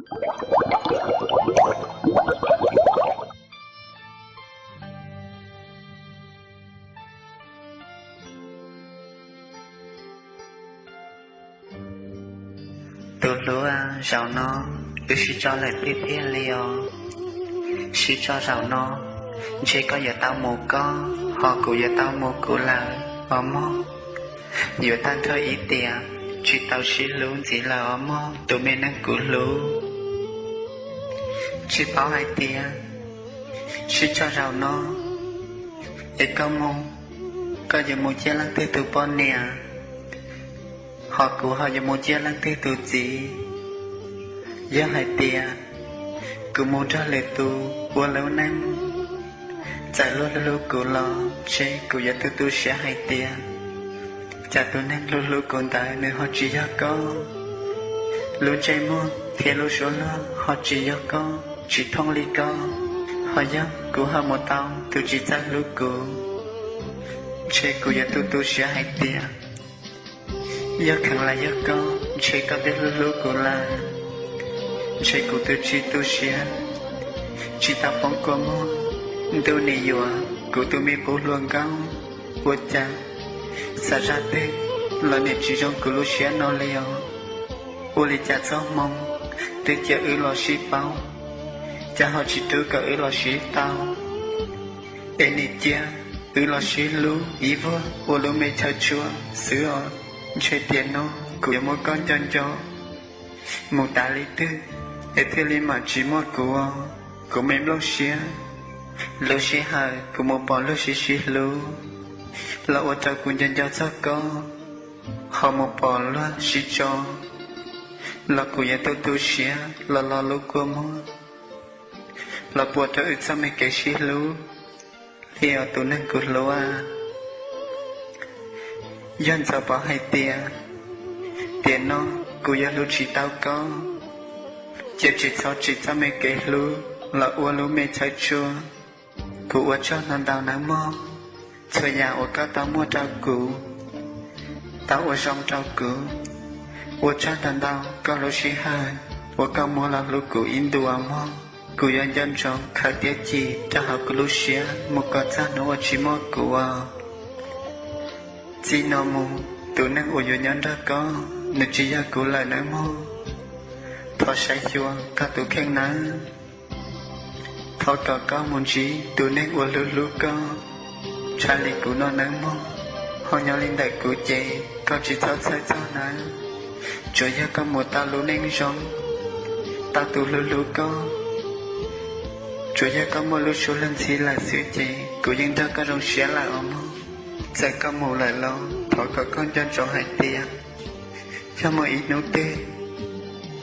Tus hlub, zaum no wb sib tso lawm tiag tiag li os. Sib tso zaum no, ntshe koj yuav tau mus koj, ho kuv yuav tau mus kuv lawm os mog. Yuav tag nrho ib tiam, tsis tau sib hlub ntxiv lawm os mog tus me neeg kuv hlub. Tsis paub hais tias, sib tso zaum no, es koj mus, koj yuav mus ciaj leej twg tus poj niam, ho kuv ho yuav mus ciaj leej twg tus txiv. Yog hais tias, kuv mus nrog lwm tus ua lub neej, txawm luag hlub hlub kuv los ntshe kuv yuav tu tu siab hais tias, cas tus neeg hlub hlub kuv ntawd nws ho tsis yog koj. Lub ntsej muag thiab lub suab luag ho tsis yog koj, tsis thooj li koj, ho yog kuv ho mus tau tus tsis txawj hlub kuv, ntshe kuv yuav tu tu siab hais tias, yog kheev los yog koj, ntshe koj twb hlub hlub kuv lawm. Ntshe kuv twb tsis tu siab, tsis tau poob kua muag, ntuj nim yuam kuv tus me qub hluas nkauj. Ua cas xav zaj twg los nim tsis zoo kuv lub siab no li os. Ua li cas txoj hmoo twb cia wb los sib paub, cas ho tsis rub kom wb los sib tau, es nim cia wb los sib hlub ib vuag ua lub me chaw tshuaj xwb os. Ntshe tiam no kuv yuav muab koj nco nco mus tas li twg, es thiaj li mam tsis muaj kuv os. Kuv me nplooj siab, lub sij hawm kuv mus pom luag sib sib hlub, los ua rau kuv nco nco txog koj, ho mus pom luag sib tso, los kuv yuav tu tu siab los lo lub kua muag, los puas rau wb txoj me kev sib hlub li os tus neeg kuv hlub. Yog ntxov paub hais tias, tiam no kuv yuav hlub tsis tau koj, ces tsis txhob tsim txoj me kev hlub los ua lub me chaw tshuaj. Kuv ua tsaug ntau ntau nawb mog, txhua yam uas koj tau muaj rau kuv, tau ua zoo rau kuv. Ua tsaug ntau ntau koj lub sij hawm uas koj muab los hlub kuv ib ntus mog. Kuv yuav nco ntsoov khaws tiab cim rau hauv kuv lub siab mus kom txog hnub uas tsis muaj kuv os. Txij no mus, tus neeg uas yuav nyob nrog koj, nws tsis yog kuv lawm nawb mog. Thov saib xyuas koj tus kheej nawb. Thov kom koj mus ntsib tus neeg uas hlub hlub koj tshaj li kuv no nawb mog. Ho nyob li ntawm kuv ces koj tsis txhob txhawj txog nawb. Tsuas yog koj mus tau lub neej zoo, tau tus hlub hlub koj, tsuas yog koj muaj lub suab luag ntxhi lawm xwb ces kuv yeej nrog koj zoo siab lawm os mog. Txawm koj mus lawm los thov kom koj nco ntsoov hais tias, yog muaj ib hnub twg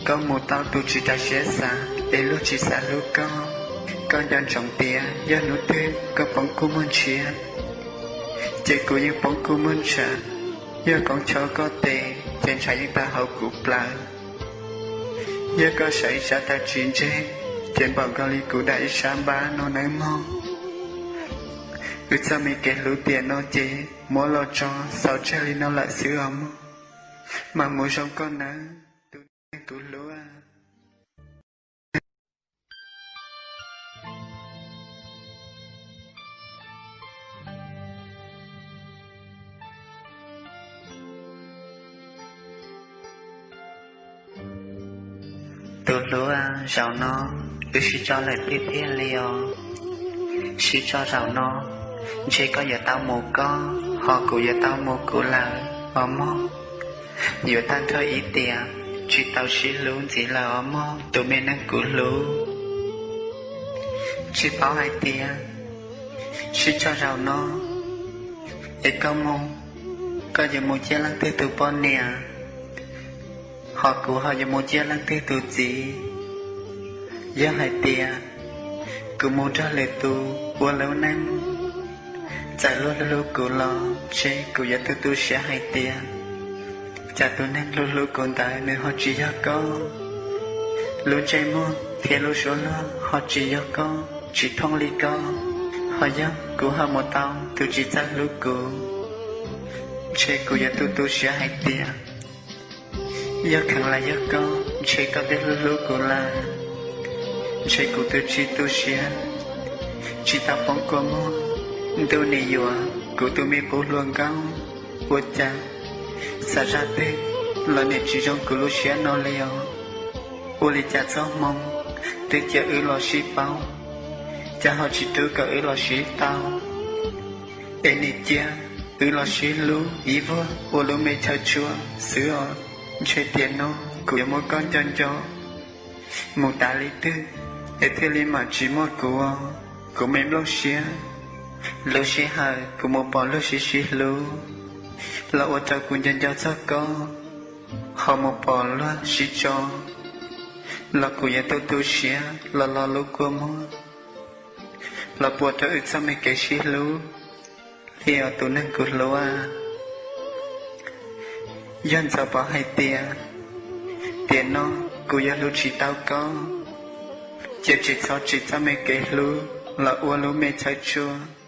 koj mus tau tus tsis raws siab xav es luag tsis xav hlub koj, koj nco ntsoov tias yog hnub twg koj poob kua muag ntshiab, ces kuv yeej poob kua muag ntshav. Yog koob chob koj tes ces ntshav yeej tawg hauv kuv plawv. Yog koj sawv ib sab taw tsis ntseg, ces npaum nkaus li kuv dam ib sab npab no nawb mog. Wb txoj me kev hlub tiam no ces muab los tso xaus tseg li no lawm xwb os mog. Mas mus zoo koj nawb, tus neeg kuv hlub. Tus hlub, zaum no wb sib tso lawm tiag tiag li os. Sib tso zaum no, ntshe koj yuav tau mus koj, ho kuv yuav tau mus kuv lawm os mog. Yuav tag nrho ib tiam, tsis tau sib hlub ntxiv lawm os mog tus me neeg kuv hlub. Tsis paub hais tias, sib tso zaum no, es koj mus, koj yuav mus ciaj leej twg tus poj niam, ho kuv ho yuav mus ciaj leej twg tus txiv. Yog hais tias kuv mus nrog lwm tus ua lub neej, txawm luag hlub hlub kuv los ntshe kuv yuav tu tu siab hais tias, cas tus neeg hlub hlub kuv ntawd nws ho tsis yog koj. Lub ntsej muag thiab lub suab luag ho tsis yog koj, tsis thooj li koj, ho yog kuv ho mus tau tus tsis txawj hlub kuv, ntshe kuv yuav tu tu siab hais tias, yog kheev los yog koj, Ntshe koj twb hlub hlub kuv lawm, ntshe kuv twb tsis tu siab, tsis tau poob kua muag. Ntuj nim yuav kuv tus me qub hluas nkauj, ua cas xav zaj twg los nim tsis zoo kuv lub siab no li os. Ua li cas txoj hmoo twb cia wb los sib paub, cas ho tsis rub kom wb los sib tau, es nim cia wb los sib hlub ib vuag ua lub me chaw tshua xwb os. Ntshe tiam no kuv yuav muab koj nco nco mus tas li twg es thiaj li mam tsis muaj kuv, kuv me nplooj siab. Lub sij hawm kuv mus pom luag sib sib hlub los ua rau kuv nco nco txog koj, ho mus pom luag sib tso los kuv yuav tu tu siab los lo lub kua muag, los puas rau wb txoj me kev sib hlub li os tus neeg kuv hlub. Yog ntxov pom hais tias tiam no kuv yuav hlub tsis tau koj, ces tsis txhob tsim txoj me kev hlub los ua lub me chaw tshua.